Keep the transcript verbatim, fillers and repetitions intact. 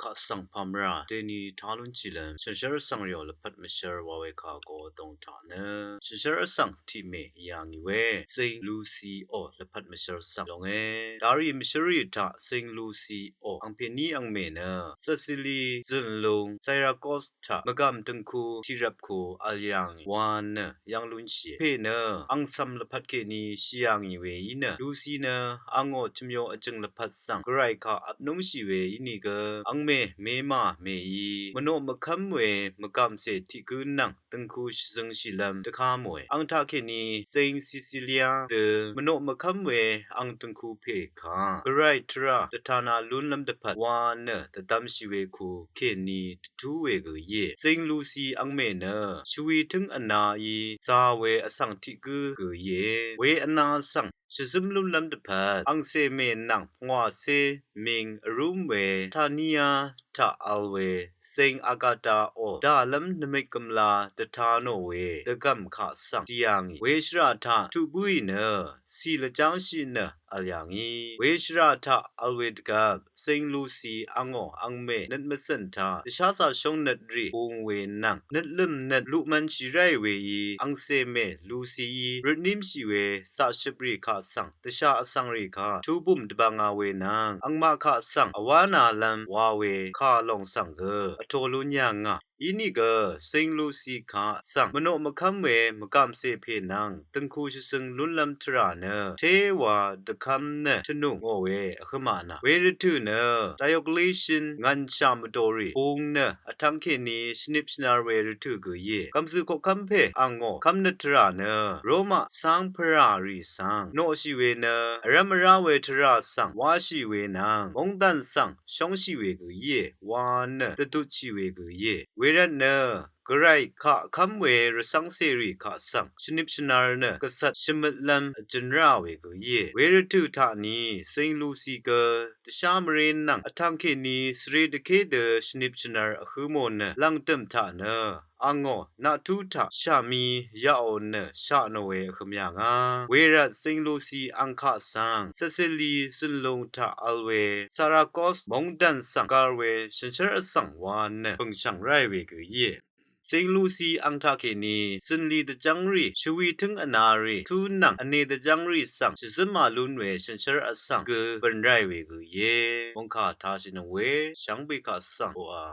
kaq svng pàmvrà deni tá lúnshìlv́m shànshér vsvng rìò lvpat mvshvr wa we kà go dong taq nø shànshér vsvng tiqmè yà ngì we Zing Lucy ò lvpat mvshvr svng longe. Darì mvshǿrrì taq Zing Lucy ò angpèní angmè nø Cecily Zønlung Syracuse taq mvgàm døngku tiqrvp ku vl yà ngì wa nø yv́ng lúnshìe. Pè nø ang cv̀m lvpat kèní shì yà ngì we í nø Lucy nø angò chvmyo vjø̀ng lvpat svng Gvray kaq vpnúngshì we ínìgø angmè mèmà mèí mvnoq mvkv́m we mvgàmcè tiq gǿ nvng døngku shvzøngshìlv́m dvká mòe. Ang taqkèní Zing Cecilia dø mvnoq mvkv́m we ang døngku pè kaq Gvray tvrà dvtana lúnlv́m dvpvt wa nø dvdvmshì we ku kèní dvtú we gø íe. Zing Lucy angmè nø shvwi tǿng vnaí za we vsvng tiq gǿ gø íe. We vna svng shvzǿm lúnlv́m dvpvt angcè mè nvng pvngwàcé ming vrúm we Tania taq vl we Zing Agatha ò dàlv́m nvmik gvmla dvta nò we dvgv̀m kaq svng dì yà ngì. We shvrà taq tuq bǿì nø cì lvjángshì nø vl yà ngì. We shvrà taq vl we dvgvp Zing Lucy angò angmè nøt mvcø̀n taq dvsházà shóng nøt rì bung we nvng nøtlø̀m nøt luqmv̄nshì ráì weí angcè mè Lucyí røtnímshì we zaqshøprì kaq svng dvsha vsvngrì kaq tubùm dvbvnga we nvng angmaq kaq svng vwánalv́m wa we kà lòng svng gø vtō lún yà ngà. Inìgø Zing Lucy kaq svng mvnoq mvkv́m we mvgàmcè pè nvng døngku shvzøng lúnlv́m tvrà nø téwa dvkv́m nø tvnù ngò we vhø̄mà nà we rvtø̀ nø Diocletian ngv̀nshà mvdòrì bung nø vtvng kèní shvnip shvnar we rvtø̀ gø íe. Gv̀mzø̀ koqkv́m pè angò kv́mnøt tvrà nø Roma cáng pvrà rì svng noqshì we nø vrv́m vrá we tvrà svng wáshì we nvng móngdàn svng shóngshì we gø íe wa nø dvdutshì we gø íe. Wervt nø Gvray kaq kv́m we rvcv́ng cèrì kaq svng shvnip shvnar nø gvcvt shvmøtlv́m vjø̄n rá we gø íe. We rvtø̀ taq ni Zing Lucy gø dvshá mvré nvng vtvng kèní svre dvké dø shvnip shvnar vhǿ mò nø lv̀ngdø̀m taq nø angò naqtú taq shàmì yaqò nø shaq nò we vhø̄m yà ngà. Wervt Zing Lucy ang kaq svng Cecily Zønlung taq vl we Syracuse móngdàn svng gvr we shànshér vsvng wa nø bø̀ngshv̀ng ráì we gø íe. Zing Lucy ang taqkèní zø̀nlì dvjv́ngrì shvwi tǿng vnarì tú nvng vne dvjv́ngrì svng shvzǿm màlún we shànshér vsvng gø bø̀n ráì we gø íe. Mòngkà tashìnøng we shvngbe kaq svng oqà